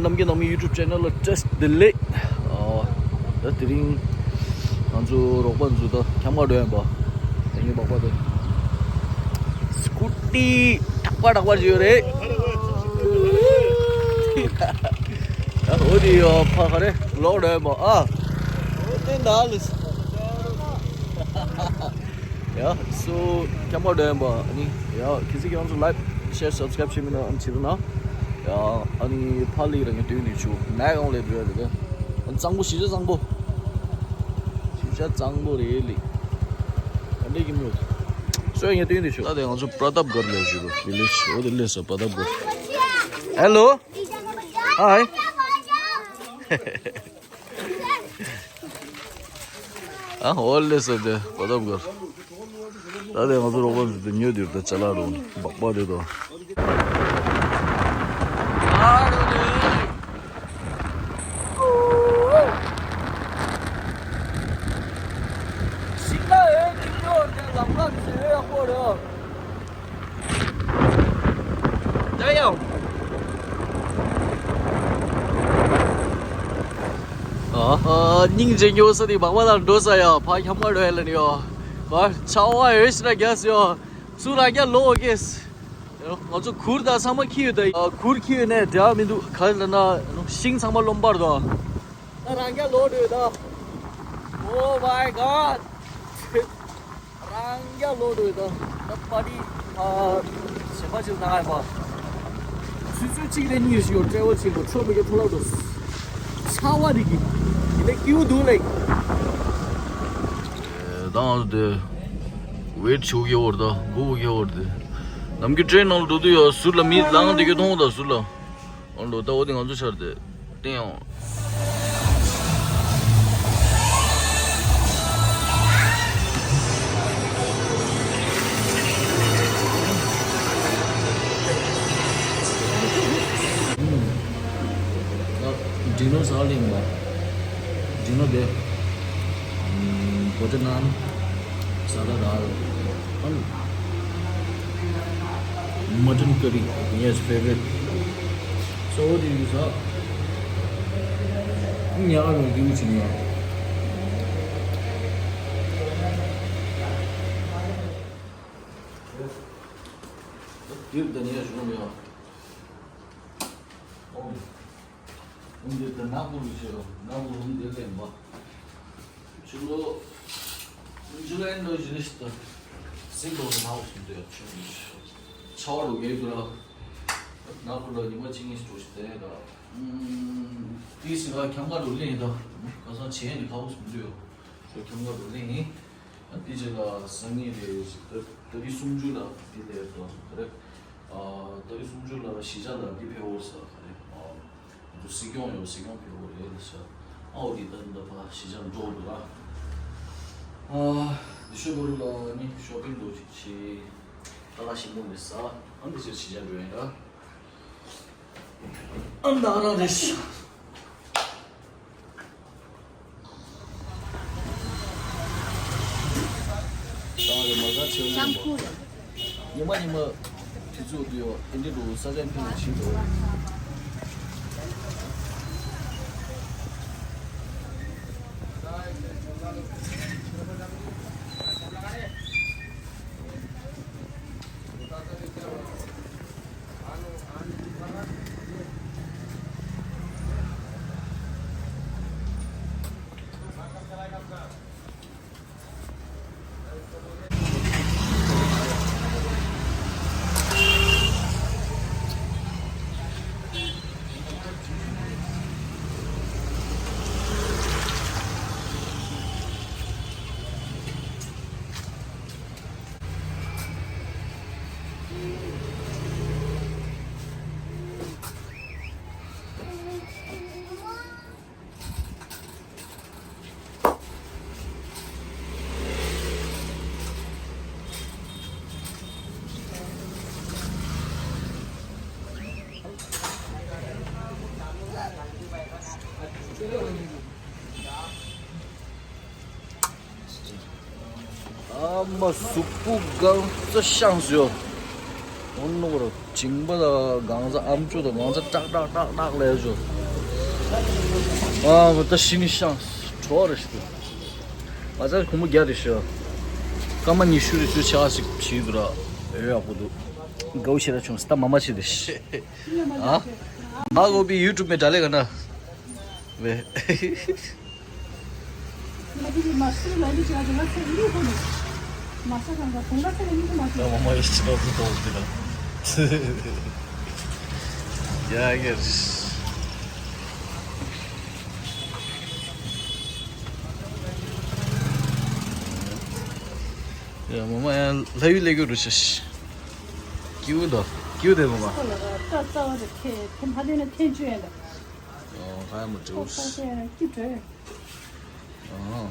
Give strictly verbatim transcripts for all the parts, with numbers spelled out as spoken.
རྣམ་རྒྱལ་ནང་མི་YouTube channel ལ་བཀྲ་ཤིས་བདེ་ལེགས། ཨ། ད་དེ་རིང་ང་ཚོ་རོགས་པ་ཚོ་ད་ཁྱམས་ཁ་འགྲོ་ཡིན་པ། ད་ངའི་སྦག་སྦག་དེ་སི་ཀུ་ཊི་ཐག་པ་ཐག་པ་ཅིག་ཡོད་རེད། ད་འོ་དེ་ཡོད་ཕ་ག་རེ་ལོག་འགྲོ་ཡིན་པ། ཨ། འོ་དེ་འདྲ་ལ། ཡ། སོ་ཁྱམས་ཁ་འགྲོ་ཡིན་པ། ཨ་ནི་ཡ། གལ་སྲིད་ཁྱེད་རང་ཚོ་like, share, subscribe བྱེད་མི་ན་ཨ་ནི་བྱེད་རོགས་གནང་། ཡ། ཨ་ནི་ཕར་ལ་ར་ངས་སྟོན་ནས་ཆུ་མེག་ཨང་ལས་འགྲོ་ཡ་རེད་ད། ཨ་ནི་གཙང་པོ་ཞེ་དྲག་གཙང་པོ། ཞེ་དྲག་གཙང་པོ་རེད་ལི། ཨ་འདྲས་ཀྱི་མོད། སོ་ཡ་ངས་སྟོན་ནས་ཆུ། ད་དེ་ང་ཚོ་པྲ་ཏབ་གར་ལ་བཞུགས་པ་village འོ་དེ་སླེབས་སོང་པྲ་ཏབ་གར། Hello. Hi. ཨ་ཧོ་ལེ་སོ་དེ་པ་དམ་གར། ད་དེ་ང་ཚོ་རོགས་པ་ཚོ་དེ་ཉོས་དུས་ད་ཅ་ལག་རུང་སྦག་སྦག་རེད་དོ། ཤིང་ལ་ཨེ་ཅིག་ཡོད་དེ་ལམ་ཁ་དེ་ཡག་པོ་རེད། Damn. ཨ། སྙིང་རྗེ་སྨྱོ་ས་དེ་མང་པ་དང་འགྲོ་ས་ཡ་ཕ་ཁྱམས་ཁ་འགྲོ་ཡ་ལ་ནི་ཡོ། ཕ་ཆ་བ་ཡོད་ཤི་ན་རྒྱ་སི་ཡོ། སུ་ར་རྒྱ་ལོ་ཨོ་ཀེ་སི། ང་ཚོ་གུར་དང་ཚང་མ་ཁྱི་ཡོད་ད། གུར་ཁྱི་ཡོད་ནས་འབྲེལ་བ་མི་འདུག་ག་རེ་ལབ་ན་ཤིང་ཚང་མ་རློན་པར་དོ། ད་རང་རྒྱ་ལོ་འགྲོ་ཡོད་ད། Oh my God. རང་རྒྱ་ལོ་འགྲོ་ཡོད་ད། ད་པ་ཏི་ཨ་ཞེ་པ་ཅིག་ན་ཧ་པ། ཆུ་ཚོད་གཅིག་ནས་གཉིས་ཤིག་ཡོད་ཀྲེ་ཝལ་བྱེད་དགོས་ཁྲོ་མི་གི་ཐོ་ལག་འགྲོ། ཚ་བ་རིག་གི། དེ་ནས་ཀིའུ་འདུག་ལེགས། དང་དེ་ཝེད་ཆུ་གི་འོར་ད་སྒུག་གི་འོར་དེ། ནམ་རྒྱུན་ཀྲེན་ནང་འགྲོ་དུས་ཡོད་ཟུར་ལ་མི་ལངས་དེ་གི་མཐོང་ད་ཟུར་ལ། ཨོ་ལོ་ད་འོ་དེ་ང་ཚོ་ཆར་དེ་བསྟན་ཡོང་། ད་ཌི་ནར་ཟ་ལེན་པ། ཌི་ནར་དེ། ཨམ། བ་ཊར་ནཱན། ས་ལ་ཌ། ཨམ། མ་ཊན་ཀ་རི། Yes, favorite. སོ་འོ་དེ་ཡིན་ས། ཉ་ག་རུ་དེ་འུ་ཅི་ཉ། དེར་ད་ཉ་བྱུང་ཡོད། ཨོ། འདི་ལྟར་ནག་པོ་རུ་ཆེ་རུ་ནག་པོ་རུ་འདི་ལེན་པ། ཆུ་ལོ། ཆུ་ལོ་ཨེན་ལོ་ཇི་རིས་ཏོ། སིང་ལོ་ནག་པོ་སུམ་དུ་ཡོད་ཆུ་ལོ། ཆ་བ་རུ་གེ་དུ་ར། ནག་པོ་ལོ་ཉི་མ་གཅིག་གཉིས་སུ་ཞིག་དེ་ར། ཏི་སི་ར་ཁྱམས་ཁ་རུ་ལེན་ད། ཁ་སང་ཆེ་ནི་ཁ་བོ་སུམ་དུ་ཡོད། ཁྱམས་ཁ་རུ་ལེན་ནི། ཨ་དེ་རྗེས་ལ་སང་ཉིན་རེད། ཏ་རིག་སུམ་ཅུ་ལ་འདི་ལས་དོ་རེད། ཨ་ཏ་རིག་སུམ་ཅུ་ལ་གཞིས་ཆགས་ལ་འདི་ཕེབས་འོ་ས་རེད། ཨ་ང་ཚོ་སྲིད་སྐྱོང་ཡོད། སྲིད་སྐྱོང་ཕེབས་འོ་རེད་ལ་ཤ། ཨ་འོ་དེ་ད་འདི་ཕ་གཞིས་ཆགས་འགྲོ་འདུག་ཨ། ཨ་འདི་ཤོ་རུ་ལ་ནི་ཤོ་པིང་འགྲོ་ཅིག་བྱེད། ཏ་ལ་ཞིམ་པོ་མི་ཟ། ཨ་འདི་ཕྱིར་གཞིས་ཆགས་འགྲོ་ཡིན་ར། ཨ་ན་ར་རེ་ཤ། ད་རེ་མ་ག་ཆེ་ལེ་མོ། ཉི་མ་ཉི་མ་དུས་ཚོད་དུ་ཡོད་ཨེ་འདྲེ་འགྲོ་ས་ཆ་ཕན་ལ་ཕྱིན་འགྲོ། ཨ་མ་གཟུགས་པོ་གང་ཙམ་ཤངས་སོ། ཨོ་ནོ་རོ་ཅིང་པ་དང་གང་ཟག་ཨམ་ཅོག་དང་གང་ཟག་ཏག་ཏག་ཏག་ཏག་ལས་བྱོ། ཨ་མ་ད་ཤི་ནི་ཤང་གྲོ་རེ་ཤི། ང་ཚ་ཁོང་མོ་རྒྱ་རེ་ཤི། སྐར་མ་ཉི་ཤུ་རེ་ཅུ་ཆ་ཞིག་བྱིས་འདུག་ར། ཨེ་ཡག་པོ་འདུག་དགའ་བོ་ཤེས་ར་བྱུང་སྟ་མ་མ་ཆེ་རེ་ཤི། ཨ། ཨ་གོ་བི་ཡུ་ཊུབ་མེ་ཌ་ལེ་ག་ན། ཝེ། ཡ་མ་མ་ཡ་ལྷ་ཡུལ་ལས་གུ་རུ་ཤ་ཤ། ཀིའུ་དོ། ཀིའུ་དེ་མ་མ། ཁོ་ལ་ར་ཏ་རྩ་བ་དེ་ཁེ་ཐེ་མ་དེ་ན་ཐེན་ཆུ་ཡན་ད། ཨོ་ཧ་ཡ་མ་ཁོ་ཁོ་ཏྲེའུ། དེ་ཡ་ཀི་ཏྲེ། ཨོ།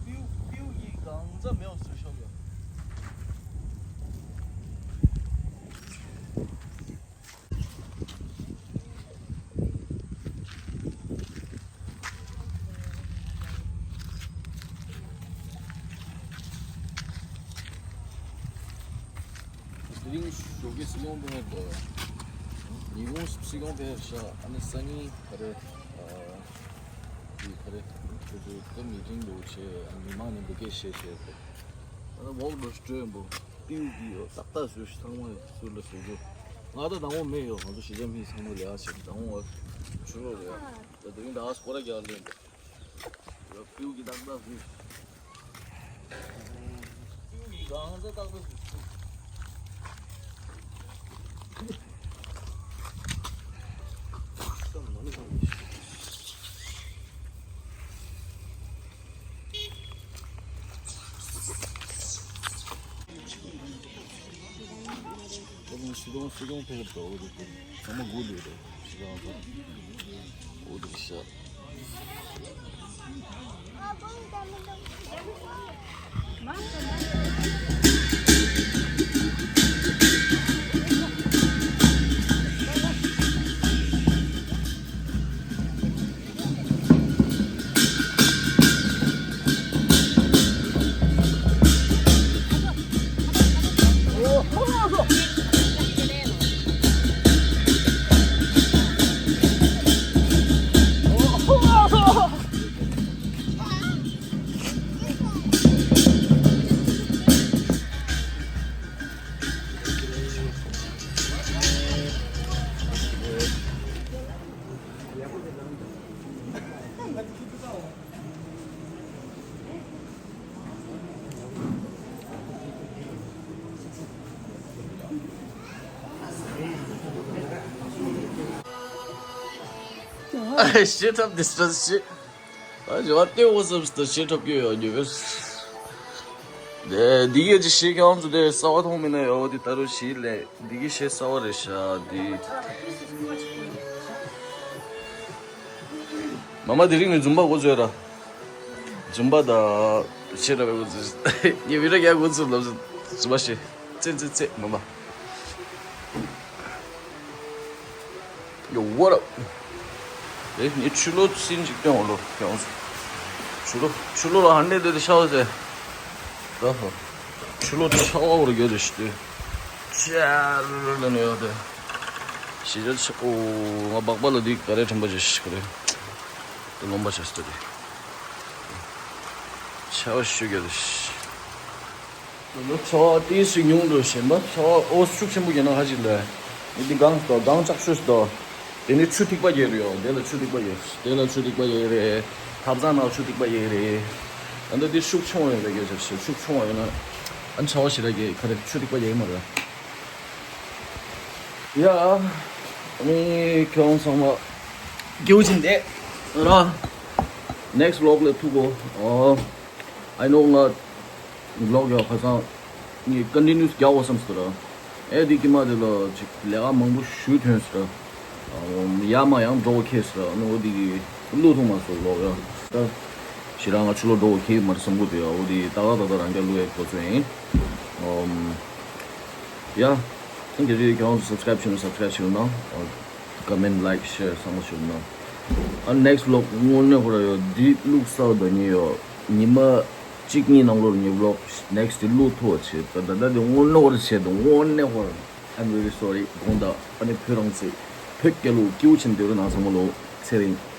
པིའུ་པིའུ་གི་གང་ཟག་མེའོ་སུ་ཤོག་ཡོད། དེ་རིང་ཞོགས་ཀས་སྲིད་སྐྱོང་དཔོན་དང་ཉིན་གུང་སྲིད་སྐྱོང་དཔོན་ཤ་ཨ་ནི་སང་ཉིན་ག་རེ། ཨ། དེ་ག་རེ། ཁོ་ཚོ་ད་མི་ཊིང་འདྲ་བྱས་མི་མང་ནས་འབུ་སྐད་བཤད་བཤད་དེ། ཨ་ནི་འོག་ལ་སྤྲོད་འབུ་ཏིའུ་གི་ཡོ་ཏག་ཏག་བཟོས་ཤིག་ཚང་མ་ཚུར་ལ་བཟོ་རྒྱུ། ང་ད་དང་པོ་མེད་ཡོ། ང་ཚོ་གཞིས་ཆགས་མི་ཚང་མ་ལས་ཨ་ཆེ་དང་པོ་ཆུ་ལོག་རེད། ད་དེ་རིང་ད་ཨ་སྐོར་ར་རྒྱག་ལེན་འདུག་ཡོ་ཏིའུ་གི་ཏག་ཏག་བཟོས། ཏིའུ་གི་གང་ཟག་ཏག་ཏག་བཟོས། ད་ནི་སྲིད་སྐྱོང་སྲིད་སྐྱོང་ཕེབས་འགྲོ་འོ་དེ་ཚང་མ་སྒུག་ལས་རེད། སྲིད་སྐྱོང་ཚོ་འོ་དེ་ཤ། ཤེས་ཐབས་འདི་ཚོ་ཤེས། ཨ་ཇོ་ཏེ་འོ་སབ་སྟ་ཤེས་ཐབས་ཀྱི་ཡོད་ཉེ་བས། དེ་འདི་གས་ཅི་ཤེས་ཀྱང་ཚོ་དེ་གསར་པ་མཐོང་མིན་ན་ཡོད་དེ་ད་རུ་ཤེས་ལས། འདི་གི་ཤེས་གསར་པ་རེད་ཤག་འདི། མ་མ་དེ་རིང་ནས་འཛུམ་པ་འགོ་བཙོས་ར། འཛུམ་པ་ད་ཤེས་ར་བའི་འགོ་བཙོས། ངས་བི་ར་རྒྱག་འགོ་བཙོས་ལབ་སོང་། འཛུམ་པ་ཤེས། ཙེ་ཙེ་ཙེ་མ་མ། Yo, what up? ཨེ་ངས་ཆུ་ལོག་སིན་ཅིག་སྟོན་འོ་ལོ་ཡོང་སོང་། ཆུ་ལོག་ཆུ་ལོག་ལ་ཧན་ཌེ་དེ་དེ་ཤ་བ་ཟེ། ད་ཧོ། ཆུ་ལོག་དེ་ཤ་བ་འོ་ར་རྒྱ་རེ་ཤི་དེ། ཆར་ལ་ནས་ཡོད་དེ། ཤི་ར་ཆ་ཨོ། ང་སྦག་སྦག་ལ་དེ་ག་རེ་ཁྲམ་པ་ཅིག་ཤི་ག་རེ། དེ་ལོང་པ་ཆ་སྟེ་དེ། ཆར་བ་ཤུ་རྒྱ་རེ་ཤི། ལོ་ཚ་བ་ཏིས་སུ་ཉུང་འགྲོ་བཞིན་པ་ཚ་བ་ཨོ་ཤུགས་ཆེན་པོ་ཡིན་ན་ཧ་ཅིག་ལས། མི་འདི་གང་ལྟ་གང་ལྕགས་ཤོས་ལྟ། དེ་ནི་ཆུ་ཐིགས་པ་རྒྱས་རེད་ཡོ། དེ་ལ་ཆུ་ཐིགས་པ་རྒྱས། དེ་ལ་ཆུ་ཐིགས་པ་རྒྱས་རེད། ཐབ་ཚང་ནང་ཆུ་ཐིགས་པ་རྒྱས་རེད། ཨ་འདི་འདི་ཤུགས་ཆུང་བ་ཡོད་རེད་རྒྱས་ཆེ་ཤུགས་ཆུང་བ་ཡོད་ན། ཨ་ཚ་བ་ཞིག་ལ་རྒྱས་ག་རེ་ཆུ་ཐིགས་པ་རྒྱས་མ་རེད། ཡ། ཨ་ནི་ཁྱོད་ཚང་མ་སྐྱིད་པོ་ཕྱིན་ཏེ་ར། Next vlog ལ་ཐུག་གོ་ཨོ། I know ང་vlog ཡག་ཁ་སང་ངས་continuous རྒྱག་འོ་བསམ་སོང་ར། ཨེ་དེ་ཀྱི་མ་དེ་ལ་ཅིག་ལས་ཀ་མང་པོ་ཞུ་ཐོན་སོང་ར། ཡ་མ་ཡང་འགྲོ་ཁེལ་སོང་ར། ཨ་ནི་འོ་དེ་གི་བླུག་ཐུབ་མ་སོང་vlog ཡ། ད་ཞེ་དྲག་ང་ཕྱི་ལོགས་འགྲོ་ཁེལ་མ་རེད་བསམ་གི་འདུག་ཡ། འོ་དེ་ད་ག་ད་ད་རང་རྒྱ་བླུག་ཡ་གོ་ཚོད་ཡིན། ཡ། ཨ་ནི་དེ་རིང་ཁྱེད་རང་ཚོ་སབ་སི་ཀ་རའིབ་བྱས་ན་སབ་སི་ཀ་རའིབ་བྱེད་རོགས་གནང་། ཀོ་མེན་ཊི། ལའིཀ། ཤེར་ཚང་མ་བྱེད་རོགས་གནང་། ཨ་ནེག་སི་ཊི་བི་ལོག་དངོས་གནས་ཁོ་ར་ཡོད། འདི་བླུགས་ས་ད་ཉེ་ཡོད། ཉི་མ་གཅིག་གཉིས་ནང་ལོགས་ལ་ངའི་བི་ལོག་ནེག་སི་ཊི་བི་བླུགས་ཐུབ་པ་བྱེད། ད་ད་ད་དེ་དངོས་གནས་ཁོ་ར་བྱེད་དང་། དངོས་གནས་ཁོ་ར། I'm very sorry. དགོངས་དག། ཨ་ནི་བོད་རང་བཙན། བོད་རྒྱལ་ལོ་སྐྱིད་པོ་བྱེད་འདོད་རེད་ན་ཚང་མ་ལོ། ཚེ་རིང་།